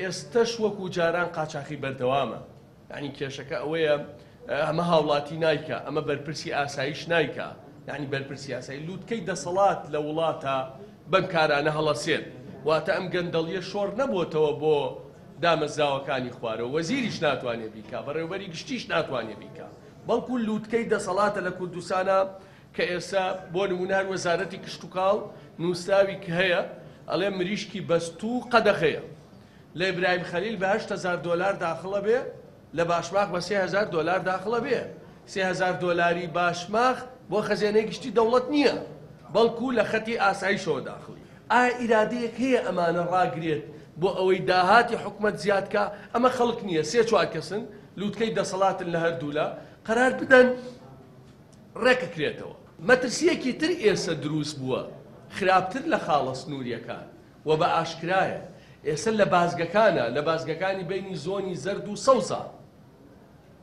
ئێستەش وەکو جاران قاچاخی بەردەوامە. یانی کێشەکە ئەوەیە ئەمە هاوڵاتی نایکا، ئەمە بەرپرسی ئاسایش نایکا، یانی بەرپرسی ئاسایی لوتکەی دەسەڵات لە وڵاتە بەم کارانە هەڵەسێت، واتە ئەم گەندەڵیە شۆڕ نەبۆتەوە بۆ دامەزراوەکانی خوارەوە، وەزیریش ناتوانێ بیکا، بەڕێوبەری گشتیش ناتوانێ بیکا، بەڵکو لوتکەی دەسەڵاتە لە کوردستانا کە ئێستا بۆ نمونە هەر وەزارەتی کشتوکاڵ نوسراوی هەیە ئەڵێ مریشکی بەستوو قەدەغەیە. لە ئیبراهیم خەلیل بە 8000 دۆلار داخڵە بێ لە باشماخ بە 3000 دۆلار داخڵە بێ 3000 دۆلاری باشماخ بۆ خەزێنەی گشتی دەوڵەت نییە بەڵکو لە خەتی ئاسایشەوە داخڵی. ئایا ئیرادەیەک هەیە ئەمانە ڕاگرێت بۆ ئەوەی داهاتی حکومەت زیاد کا؟ ئەمە خەڵک نییە سێ چوار کەسن لوتکەی دەسەڵاتن لە هەردوولا قەرار بدەن ڕێککرێتەوە. مەترسییەکی تر ئێسە دروست بووە خراپتر لە خاڵە سنوورییەکان و بە ئاشکرایە ئێستا لە بازگەکانا، لە بازگەکانی بەینی زۆنی زەرد و سەوزا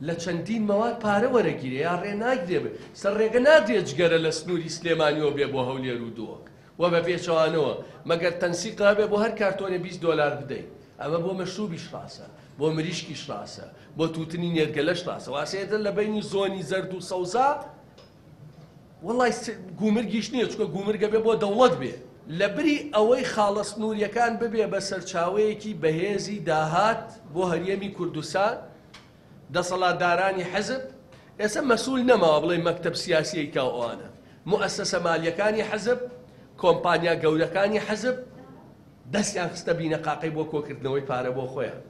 لە چەندین مەواد پارە وەرەگیرێ یا ڕێ ناگرێ سەر ڕێگە نادرێ جگەرە لە سنووری سلێمانیەوە بێ بۆ هەولێر و دهۆک و بە پێچەوانەوە مەگەر تەنسیق هەبێ بۆ هەر کارتۆنێ 20 دۆلار بدەی. ئەمە بۆ مەشروبیش ڕاستە، بۆ مریشکیش ڕاستە، بۆ تووتنی نێرگەلەش ڕاستە. واسێتە لە بەینی زۆنی زەرد و سەوزا وەڵای گومرگیش نییە، چونکە گومرگە بێ بۆ دەوڵەت بێ. لەبری ئەوەی خاڵە سنوورییەکان ببێ بە سەرچاوەیەکی بەهێزی داهات بۆ هەرێمی کوردستان، دەسەڵاتدارانی حزب، ئێستا مەسئول نەماوە بڵێ مەکتەب سیاسی ئەیکا و ئەوانە، موئەسەسە مالییەکانی حزب، کۆمپانیا گەورەکانی حزب دەستیان خستە بینەقاقەی بۆ کۆکردنەوەی پارە بۆ خۆیان.